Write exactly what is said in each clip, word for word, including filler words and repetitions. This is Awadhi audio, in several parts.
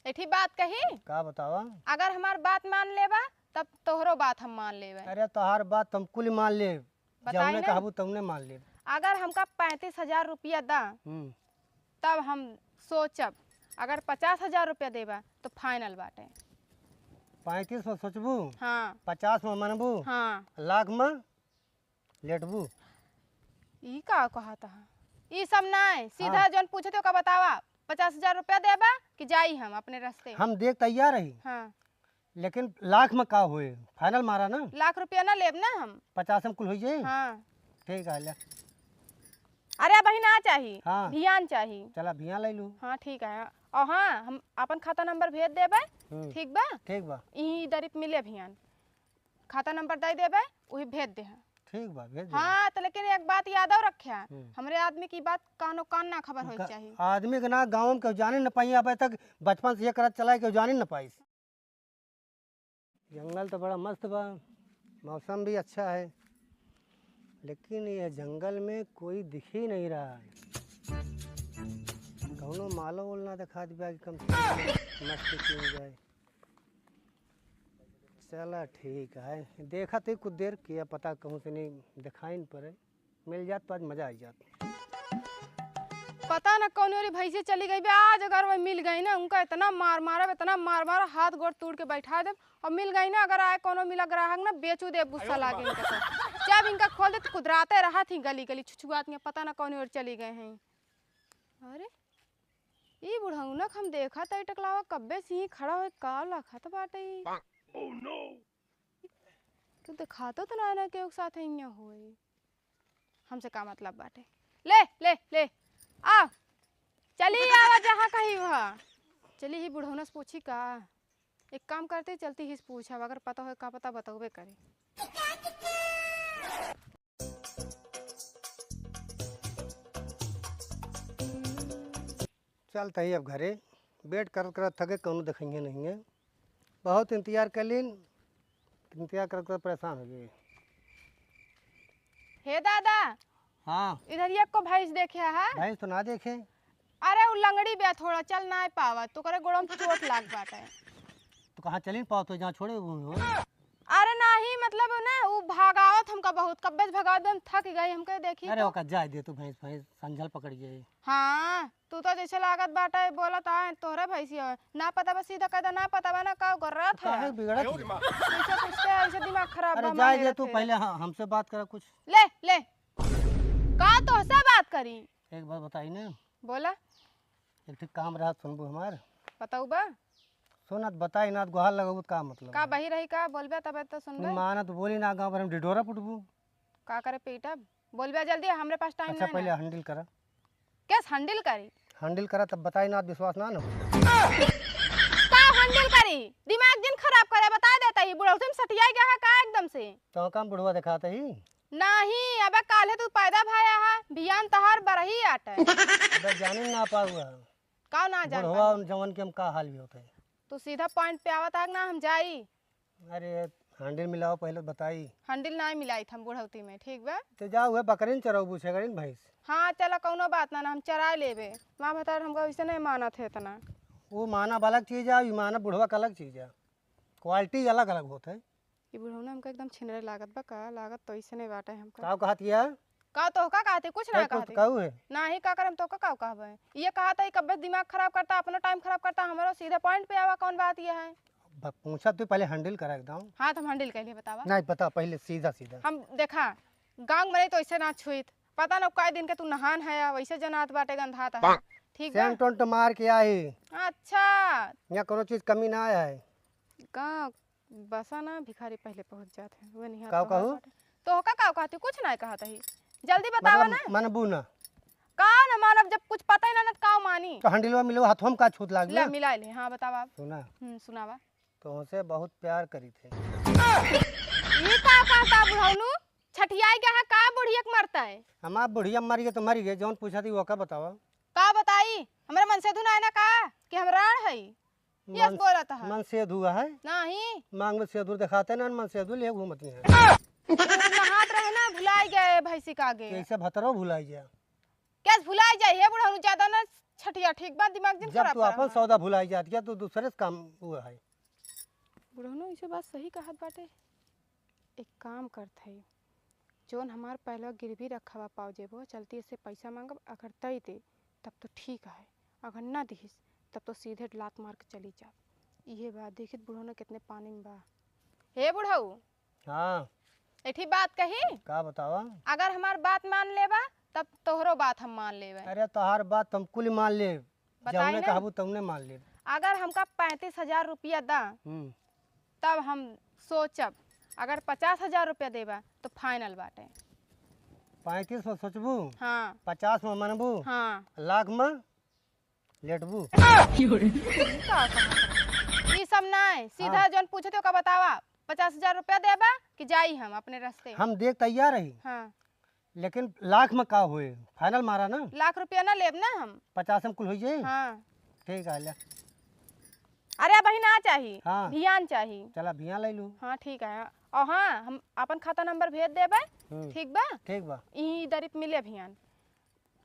एक ठी बात कही? का बतावा? अगर हमार बात मान लेबा, तब तोहरो बात हम मान लेबे। अरे, तोहार बात तो हम कुल मान लेब। बताई जौने ना। कहबू तौने मान लेब। अगर हमका पैंतीस हजार रुपया दा, हम्म। तब हम सोचब। अगर पचास हजार रुपया देबा, तो final बाटे। पैंतीस में सोचबू? हाँ। पचास में मनबू? हाँ। लाख में लेटबू? ई का कहत ह? ई सब नाय, सीधा हाँ। जौन पूछे तो का बतावा, पचास हजार रुपया देबा कि जाई हम अपने रास्ते? हम देख तैयार रही। हाँ। लेकिन लाख में का होए, final मारा ना। लाख रुपया ना लेब ना हम। पचास में कुल हो जाए? हाँ। ठीक है, ले। अरे, अबही ना चाही, हाँ। भियान चाही। चला, भियान ले लू। हाँ, ठीक है। और हाँ, हम अपन खाता नंबर भेज देबे, हम्म। ठीक बा? ठीक बा। इही दरिप मिले भियान। खाता नंबर दे देबे, उही भेज दे। ठीक बा, भेज देबे। हाँ, तो लेकिन एक बात याद और रख्या, हम्म। हमरे आदमी की बात कानो कान ना खबर होए गा-, चाही। आदमी के ना गाँव में केहू जाने न पाई, अबे तक बचपन से ये करत चला है, केहू जाने न पाइस। जंगल तो बड़ा मस्त बा, मौसम भी अच्छा है, लेकिन ये जंगल में कोई दिख ही नहीं रहा है। कौनो मालो उल ना दिखात बा कि कम से कम मस्ती की जाए। चला ठीक है, देखत ही कुछ देर किया पता कहूँ से नहीं दिखाई न पड़े, मिल जात तो आज मजा आई जात। पता न कौन ओरी भैंसे चली गई बे, आज अगर वही मिल गई ना, उनका इतना मार मारब, इतना मार मारब, हाथ गोड़ तोड़ के बैठा देब। और मिल गई ना, अगर आए कोनो मिला ग्राहक ना, बेचू देब गुस्सा लागे इनका सब। जब इनका खोल दे तो कुदराते रहत ही गली गली छुछुआत में, पता न कौन ओर चली गए हैं। अरे, ई बुढ़ौना के हम देखत हई टकलावा, कब्बे से ही खड़ा होए, का लखत बाटे ई? Oh no! तू देखातो तो ना, ना केहू के साथ हियाँ होए। हमसे का मतलब बाटे? ले, ले, ले, आ। चली आवा जहाँ कही वहाँ। चली ही बुढ़ौना से पूछी का? एक काम करते, चलती ही से पूछब, अगर पता होए का पता बतौबे करे। चलत ही अब घरे, wait करत करत थके, कौनो देखइहे नहीं है। बहुत इंतजार कर लीन, इंतजार करत करत परेशान हो गए। हे दादा, हाँ। इधर ये को भैंस देखे है? भैंस तो ना देखे। अरे उ लंगड़ी बे थोड़ा, चल ना पावा, तो करे गोड़ों में चोट लाग बाटे। तो कहाँ चली न पावत हो, जहाँ छोड़े हुए हो? अरे नाही, मतलब ना, उ भगावत हमका बहुत, कब्बे से भगावत बे, हम थक गई, हमके देखी अरे तो। ओका जाए दे तू, भैंस, भैंस संझल पकड़ गई। हाँ, तू तो जैसे लागत बाटे, बोलत आए, तोहरे भैंसी है। ना पता बा, सीधा कह दे, ना पता बा ना, का कर रहा था? काहे बिगड़त है? ऐसे पूछते हैं, ऐसे दिमाग खराब अरे बा, जाए माने दे तू, रखे। पहले ह-, हमसे बात करा कुछ। ले, ले। का तोहसे बात करी? एक बात बताई ना। बोला। एक ठे काम रहा, सुनबू हमार? बताऊ बा? सुनत बताई ना, गोहार लगाऊ त का मतलब का है? बही रही का? बोलबे तबे तो सुनबे। मानत बोली ना, गाँव भर हम ढिढोरा पुटबू। का करे पीटब? बोलबे जल्दी, हमरे पास time अच्छा, ना पहले ना। Handle करा। कैस handle करी? Handle करा तब बताई ना, विश्वास ना न हो। का handle करी? दिमाग जिन खराब करे, बता देता ही, बुढ़ौती में सटिया गया है का एकदम से? तो काम बुढ़वा दिखाते ही। नाही, अबे काल्हे तू पैदा भया है, भियान तहार बरही आटे। अबे जाने ना पाउआ। का ना जान बुढ़वा पाई? उन जवन के हम का हाल भी होते हैं। तू सीधा point पे आवत आग ना, हम जाई। अरे, handle मिलाओ पहले बताई। Handle ना मिलाई हम बुढ़ौती में, ठीक बा? ते जाओ, उहे बकरीन चराऊ, पूछे करीन भैंस। हाँ, चला, कौनो बात ना, ना, हम चरा लेबे। माँ भतार हमका वैसे नहीं मानत है इतना। वो माना अलग चीज है, ये माना बुढ़वा का अलग चीज है। Quality अलग अलग होत है। ई बुढ़ौना हमका एकदम छिनरे लागत बा का? लागत तो ऐसे नहीं बाटे हमका। का कहत हिया? का तोहका कहत ही? कुछ ना कहत ही। कहू है? नाही, का करम, तोहका का कहबे? ये कहत ही कब्बे दिमाग खराब करता, अपना time खराब करता, हमरो सीधे point पे आवा, कौन बात ये है? ब-, पूछा तू पहले handle करा एकदम। हाँ, तो हम handle कर लिए, बतावा। नहीं पता, पहले सीधा सीधा। हम देखा, गाँव में नहीं तो ऐसे ना छुईत, पता ना कई दिन के तू नहान है, वैसे जनात बाटे गंधात है। ठीक बा? Scent वेंट मार के आई। अच्छा। यहाँ कोनो चीज कमी ना आया है। का बसा ना, भिखारी पहले पहुँच जात है, वो नहीं का कहू? तोहका का कहती, कुछ ना कहत ही, जल्दी बतावा मतलब ना। मनबू ना। का ना मानब, जब कुछ पता ही ना, ना तो का मानी? तो handle वा मिलो, हाथों में का छूत लाग ले, गया? मिला ले, हाँ, बतावा। सुना। हम्म, सुनावा। तोहसे बहुत प्यार करी थे। ये का कहता बुढ़ौनू? छठियाई गया है का बुढ़िया के मरता है? हमार बुढ़िया मर गई तो मर गई, जौन पूछा थी वो का बतावा। का बताई? हमरे मन से धुन आए ना का कि हम राण है? यस मन-, बोलत ह। मन सेधु है? नाही। मांग में सेधु दिखाते ना, मन सेधु ले घूमती है। उ नहात रहे ना, भुलाई गए भैंसी का आगे। कैसे भतरो भुलाई गया? कैसे भुलाई जाए? हे बुढ़ऊ, ज्यादा ना छठिया ठीक बा, दिमाग जिन जब खराब तू करा आपन हमार। सौदा भुलाई जात गया, तो दूसरे से काम हुआ है। बुढ़ौनो इसे बात सही कहत बाटे। एक काम करत है, जौन हमार पहलवा गिरवी रखा बा पाव जेबो, चलती इससे पैसा मांगब, अगर दई दे तब तो ठीक है, अगर ना दिहिस तब तो सीधे लात मार के चली जाब। इहे बात देखित बुढ़ौनो कितने पानी में बा। हे बुढ़ऊ, हाँ। एठी बात कही? का बतावा? अगर हमार बात मान लेबा, तब तोहरो बात हम मान लेबे। अरे, तोहार बात हम कुल मान लेब। बताई जौने ना। कहबू, तौने मान लेब। अगर हमका पैंतीस हजार रुपया दा, हम्म। तब हम सोचब। अगर पचास हजार रुपया देबा, तो final बाटे। पैंतीस में सोचबू? हाँ। पचास में मनबू? हाँ। लाख में? लेटबू। का कहत हई? ई सब नाय, सीधा हाँ। जौन पूछते ओका बतावा, पचास हजार रुपया देबा कि जाई हम अपने रास्ते? हम देख तैयार रही। हाँ। लेकिन लाख में का होए? Final मारा ना। लाख रुपया ना लेब ना हम। पचास में कुल हो जाई? हाँ। ठीक है, ले। अरे, अबही ना चाही, हाँ। भियान चाही। चला, भियान ले लू। हाँ, ठीक है। और हाँ, हम अपन खाता नंबर भेज देबे, हम्म। ठीक बा? ठीक बा। ई दरिप मिले भियान।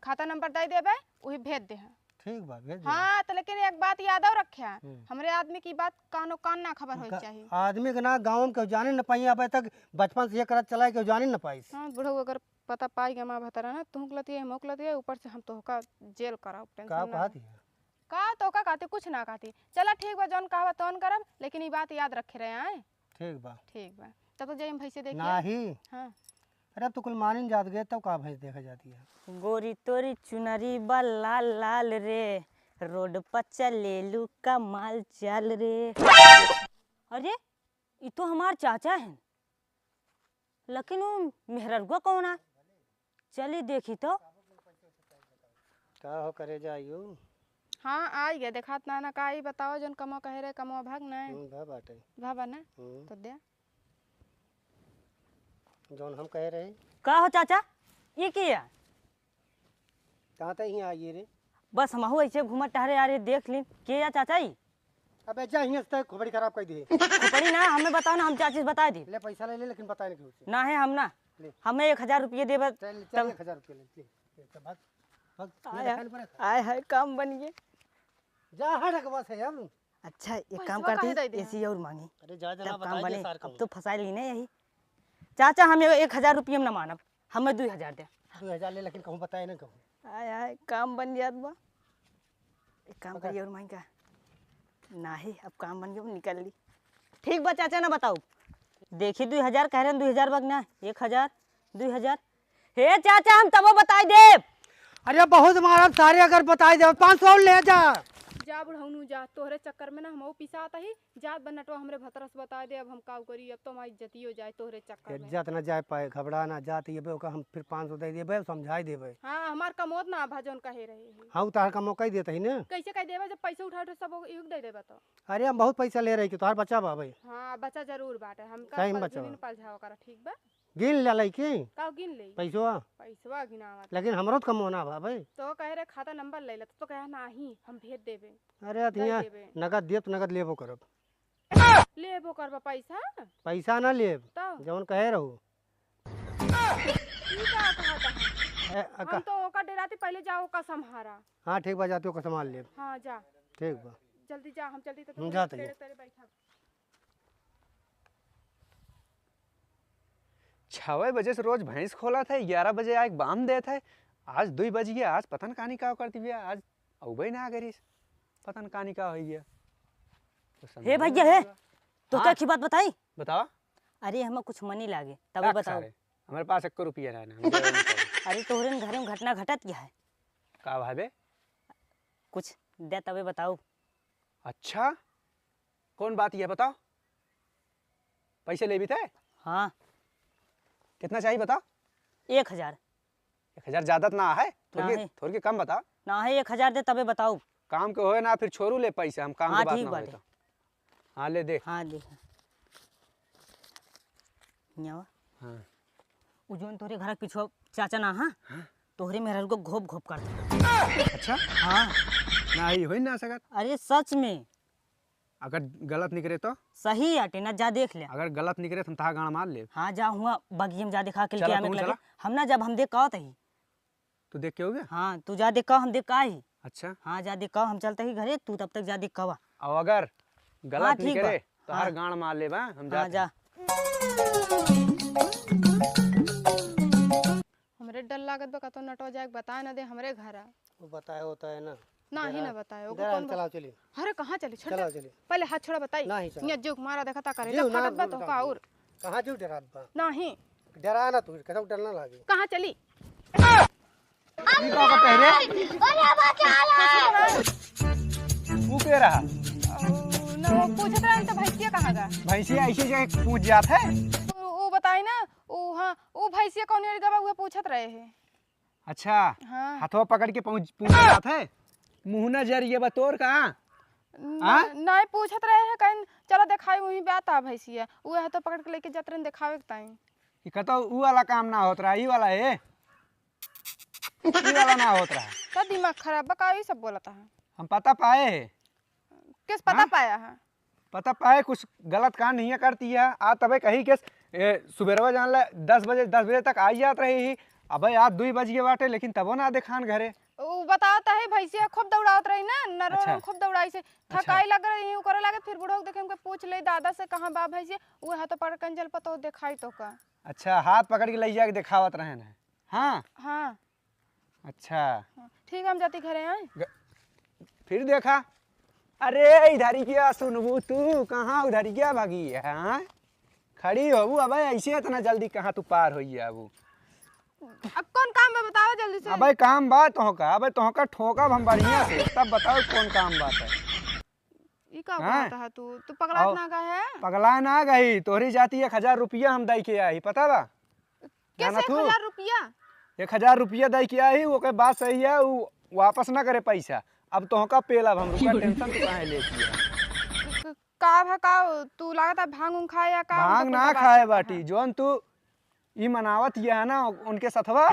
खाता नंबर दे देबे, उही भेज दे। ठीक बा, भेज देबे। हाँ, तो लेकिन एक बात याद और रख्या, हम्म। हमरे आदमी की बात कानो कान ना खबर होए का-, चाहिए। आदमी के ना गाँव में केहू जाने न पाई, अबे तक बचपन से ये करत चला है, केहू जाने न पाइस। हाँ, बुढ़ऊ अगर पता पाई गया माँ भतारा ना, तुहूँ के लतिया, हमहूँ के लतिया, ऊपर से हम तोहका जेल कराउब, tension का ना कहत ले। हिया? का तोहका कहती, कुछ ना कहती। चला ठीक बा, जौन कहबा तौन करब, लेकिन ई बात याद रखे रहे आए। ठीक बा। ठीक बा, तब तो जाई हम भैंसे देखी। नाही। हाँ। अरे, अब तो कुल मानिन जात गए, तब का भैंस देखा जाती है? गोरी तोरी चुनरी बा लाल लाल रे, रोड पर चलेलू कमाल चाल रे। अरे, ई तो हमार चाचा हैं, लेकिन वो मेहररुआ कौन है? चली देखी तो। का हो करे जाइयो? हाँ, आई गए, देखात ना ना का, ई बताओ, जौन कमवा कहे रहे, कमवा भाग ना है? हम्म, भा बाटे। भा बा ना? हम्म। तो दे। जौन हम कहे रहे। का हो चाचा, ई की है? कहाँ तक ही आइए रे? बस हमहू ऐसे घूमत टहरे आ रहे, देख लीन। के या चाचा ई? अबे जा हियां से, खोपड़ी खराब कर दिए। खोपड़ी ना, हमें बताओ ना, हम चाची से बता दी। ले पैसा ले ले, लेकिन बताए ना केहू से। ना है हम ना। ले। हमें एक हजार रुपये देबे चल, चल, तब। एक हजार रुपये ले, ले, ले, चल, भाग, भाग, ये आय, दिखाई पड़े। आय हाय, काम बन गए। जा हट के बस है अब। अच्छा, एक पैसवा काम करती, काहे दे दे? ऐसी और मांगी। अरे जा, जा, तब ना काम बताई दे बने, सार अब कहूँ। तो फंसा ली ना यही। चाचा, हम एक हजार रुपये में ना मानब, हमें दुई हजार दे। दुई हजार ले, लेकिन कहूँ बताए ना कहूँ। आय, आय, काम बन जात बा। एक काम पकड़। करिए और माई का। नाही, अब काम बन गया, निकल ली। ठीक बा चाचा, ना बताओ। देखी, दुई हजार कह रहे हैं, दुई हजार बा कि ना, एक हजार, दुई हजार। हे चाचा, हम तबो बताई देब। अरे बहुत मारब सारे, अगर बताई देब, पाँच सौ ले जा। जा बुढ़ौनू जा, तोहरे चक्कर में ना हम पिसात ही। जात बा नटवा हमरे भतरा से बताई दे, अब हम काउ करी, अब तो हमारी इज्जतियो जाए तोहरे चक्कर में। इज्जत ना जाए पाए, घबरा ना, जात ये बे, ओका हम फिर पाँच सौ दे देबे, समझाई देबे। हाँ, हमार कमोत ना भा जौन कहे रहे हैं। हाँ, उतार कमो कही देत ही ना। कैसे कह देबे जब पैसे उठा उठा सब इहुक दे देबे तो? अरे हम बहुत पैसा ले रहे कि तोहार बच्चा बा भाई। हाँ, बच्चा जरूर बाटे, हम सही में बच्चा बा। पलझावा करा, ठीक बा? गिन ले लइकी। का गिन ले? पैसवा। पैसवा गिनावत। लेकिन हमरो तो कमो ना बा भाई। तो कहे रहे खाता नंबर ले ले, तो कहे नाही, हम भेज देबे। अरे दे अतिया देबे। नगद देब तो नगद लेबो करब। लेबो करबा पैसा? पैसा ना लेब। तब? जौन कहे रहू। ई का कहत है? ए, अ, हम का? तो ओकर डेराती पहले जाओ ओका संभारा। हाँ ठीक बा, जाती ओका संभाल लेब। हाँ जा। ठीक बा। जल्दी जा, हम जल्दी तो हम जाते तेरे, हैं। तेरे बैठा। छवे बजे से रोज भैंस खोलत है, ग्यारह बजे आके बांध देत है। आज दुई बज गया, आज पता न कहानी का करती भैया, आज अउबे ना करिस, पता न कहानी का हो गया। तो हे समझ भैया, में हे, नहीं तो हाँ। क्या की बात बताई? बताओ। अरे, हमें कुछ मनी लागे, तबे रख बताओ। सारे, हमारे पास एको रुपया ना है, हम देवे नहीं पाए। अरे, तोहरे घरे में घटना घटत क्या है? का भावे? कुछ दे, तबे बताओ। अच्छा, कौन बात ये बताओ? पैसे लेबी थे? हाँ। कितना चाहिए बताओ? एक हजार। एक हजार ज्यादा तो ना है, थोड़ी ना के, है। थोड़ी के कम बताओ। ना है, एक हजार दे तबे बताओ। काम के होए ना, फिर छोड़ू ले पैसे, हम काम हाँ, के बात ठीक ना होए बाटे। तो। हाँ, ले दे। हाँ, दे। हियाँ वा। हाँ। उ जौन तोहरे घर के पिछुआ चाचा ना, हाँ? हाँ। तोहरे मेहरारू को घोप घोप करत। अच्छा? हाँ। ना, ई होई ना सकत। अरे, सच में। अगर गलत निकरे तो? सही आटे ना, जा देख ले। अगर गलत निकरे तो हम तहा गाड़ मार लेब। हाँ, जा हुआ बगिया में जा देखा के चला, लेके आवे तू के लगे। चला। हम ना जब हम देख का होत ही। तू देख के हो गया? हाँ, तू जा देख का, हम देख का ही। अच्छा। हाँ, जादे कह, हम चलत ही घरे, तू तब तक जादे कह। अब अगर गलत हाँ, ठीक निकले, बा। तो हर हाँ। गांड मार लेबा, हम हाँ, जात जा। हमरे डर लागत बा, कतौ नटवा जाए के बताए ना दे हमरे घर आ। वो बताए होता है ना। ना ही डरा-, ना बताए, ओको डरा कौन बा-, चलाओ चली। अरे, कहाँ चली? छोड़ चलाओ दे। चली। पहले हाथ छोड़ा, बताई। नहीं, चलाओ। हियाँ जोक मारा देखता करे, जीव जब ना, फटत बा तो का और। कहाँ जीव डरात बा? नहीं। डरा ना तू, कसम डर ना लागे। कहाँ चली? ई का कहते रे? अरे, बचा ला। वो के रहा? ओ, ना, वो पूछत रहन तो भैंसिया कहाँ गा? भैंसिया ऐसे जो पूछ जात है। वो, वो बताई ना, वो, हाँ, वो भैंसिया कौन एरिया बा, वो पूछत रहे है। अच्छा, हाँ। हथवा पकड़ के पहुँच, पूछ जात है। मुँह ना जरिए बा तोर का? न-, हाँ? नहीं पूछत रहे है, कहीं चलो देखाई वहीं बा ता भैंसिया। वो हथवा पकड़ के लेके जात रहन देखावे के ताई। ई कतौ ऊ वाला काम ना होत रहा, ई वाला है। ई वाला ना होत रहा। तो दिमाग खराब बा का, ई सब बोलत है? हम पता पाए है। किस पता हाँ? पाया है? पता पाए कुछ गलत काम नहीं करती है। आ तबे कही के ए, सुबेरवा जान ले दस बजे, दस बजे तक आई जात रही ही। अबे आज दुई बज गए बाटे, लेकिन तबो ना देखान घरे। उ बतावत है भैंसिया खूब दौड़ावत रही ना, नरो अच्छा। नरो खूब दौड़ाई से अच्छा। थकाई लग रही, उ करे लागे, फिर बुढ़ऊ देखे हमके पूछ ले दादा से कहाँ बा भैंसिया, उ हाथ पकड़ के चल पतो देखाई तो का। अच्छा, हाथ पकड़ के ले जाके देखावत रहे ना। हाँ। हाँ। अच्छा। हाँ, ठीक है, हम जाती घरे आए। ग-, फिर देखा, अरे इधर ही क्या सुनबू तू, कहाँ उधर ही क्या भागी है, हाँ? खड़ी होबू, अबे ऐसे इतना जल्दी कहाँ तू पार हो जाबू? अब कौन काम बा बताओ जल्दी से। अबे काम बा तोहका, अबे तोहका ठोकब हम बढ़िया से, तब बताओ कौन काम बात है। ई का हाँ? कहत है तू? तू पगलात आओ। ना गए है? पगला ना गई, तोहरी जाती एक हजार रुपया हम दई के आई, पता बा? कैसे जाना एक हजार रुपया? एक हजार रुपया दई के आई, ओके बात सही है, उ वापस ना करे पैसा। अब तोहका पेला, अब हम रुपया टेंशन तू काहे लेती है? क-, का भा का तू लागत है भांग उंग खाए या का? भांग ना खाए बाटी, जौन तू ई मनावत ये है ना उनके सथवा,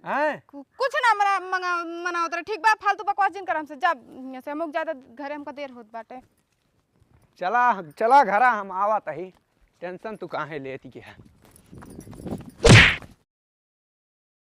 हैं? कु-, कुछ ना मना-, मंगा-, मनावत रहे। ठीक बा, फालतू बकवास जिन कर हमसे। जा, यहाँ से हम लोग ज्यादा घरे हमका देर होत बाटे। चला, चला घरा, हम आवत ही। टेंशन तू काहे लेती के है?